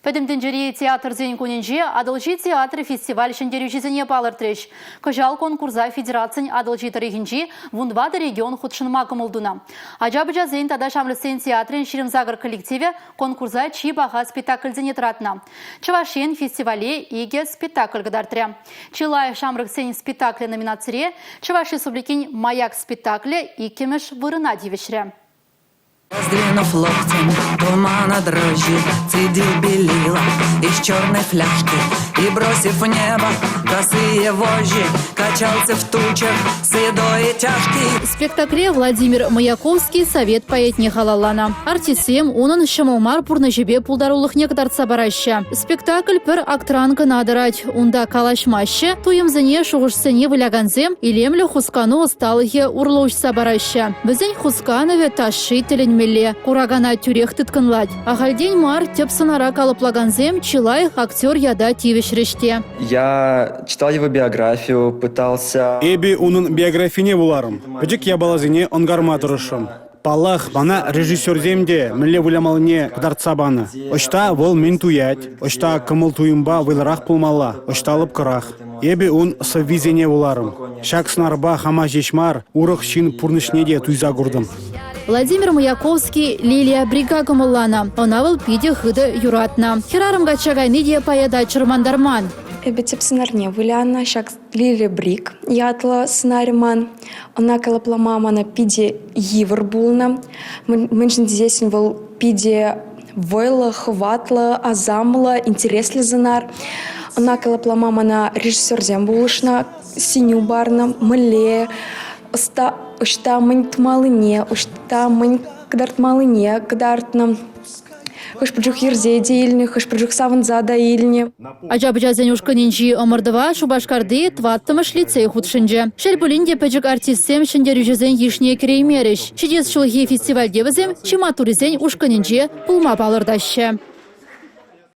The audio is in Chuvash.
Пӗтӗм тӗнчери театрсен кунӗнче Атӑлҫи театрӗ фестиваль ҫӗнтерӳҫисене палӑртрӗҫ. Кӑҫал конкурса федерацин Атӑлҫи тӑрӑхӗнчи вунтӑватӑ регион хутшӑнма кӑмӑл тунӑ. Ача-пӑчасен тата ҫамрӑксен театрӗн 28 коллективӗ конкурса чи паха спектакльсене тӑратнӑ. Чӑваш Ен фестивале икӗ спектакль кӑтартрӗ. Чи лайӑх ҫамрӑксен спектаклӗ номинацире Чӑваш Республикин «Маяк» спектаклӗ иккӗмӗш вырӑна тивӗҫрӗ. Сдвинув локтем тумана дрожжи, Цедил белила из черной фляжки И, бросив в небо косые вожжи, Качался в тучах седой и тяжкий. Спектакле Владимир Маяковский совет поэтне халалланӑ. Артистсем унӑн ҫӑмӑл мар пурнӑҫӗпе пултарулӑхне кӑтартса параҫҫӗ. Спектакль пӗр актран кӑна тӑрать. Унта калаҫмаҫҫӗ, туйӑмсене, шухӑшсене вылякансем илемлӗ хускану ӑсталӑхӗ урлӑ уҫса параҫҫӗ. Вӗсен хусканӑвӗ ташши тӗлӗнмелле, куракана тӳрех тыткӑнлать. Ахальтен мар тӗп сӑнара калӑплакансем чи лайӑх актер ята тивӗҫрӗҫ те. Я читал его биографию, пытался... Эпӗ унӑн биографине вуларӑм, пӗчӗк япаласене ӑнкарма тӑрӑшрӑм. Паллах, мана режиссерсем те мӗнле вылямаллине кӑтартса панӑ. Ӑҫта вӑл мӗн туять, ӑҫта кӑмӑл-туйӑмпа вӑйлӑрах пулмалла, ӑҫта лӑпкӑрах. Эпӗ ун сӑввисене вуларӑм. Ҫак сӑнарпа хама ҫеҫ мар, урӑх ҫын пурнӑҫне те туйса куртӑм. Владимир Маяковский Лилия Брига кӑмӑлланӑ. Ӑна вӑл питӗ хытӑ юратнӑ. Хӗрарӑм качча кайни те поэта чӑрмантарман. Эпӗ тӗп сӑнарне вылянӑ. Ҫак Лили Брик ятлӑ сӑнарӗ ман. Ӑна калӑплама мана питӗ йывӑр пулнӑ. Мӗншӗн тесессӗн вӑл питӗ вӑйлӑ, хӑватлӑ, асамлӑ, интереслӗ сӑнар. Ӑна калӑплама мана режиссерсем пулӑшнӑ, сӗнӳ парнӑ, мӗнле ӑста ӑҫта мӗн тумаллине, ӑҫта мӗн кӑтартмаллине кӑтартнӑ. Хӑш-пӗр чух йӗрсе те илнӗ, хӑш-пӗр чух савӑнса та илнӗ. Ача-пӑчасен ушкӑнӗнчи ӑмӑртӑва Шупашкарти тӑваттӑмӗш лицей хутшӑнчӗ. Шел пулин те пӗчӗк артистсем ҫӗнтерӳҫӗсен йышне кӗреймерӗҫ. Ҫитес ҫулхи фестивальте вӗсем чи маттуррисен ушкӑнӗнче пулма палӑртаҫҫӗ.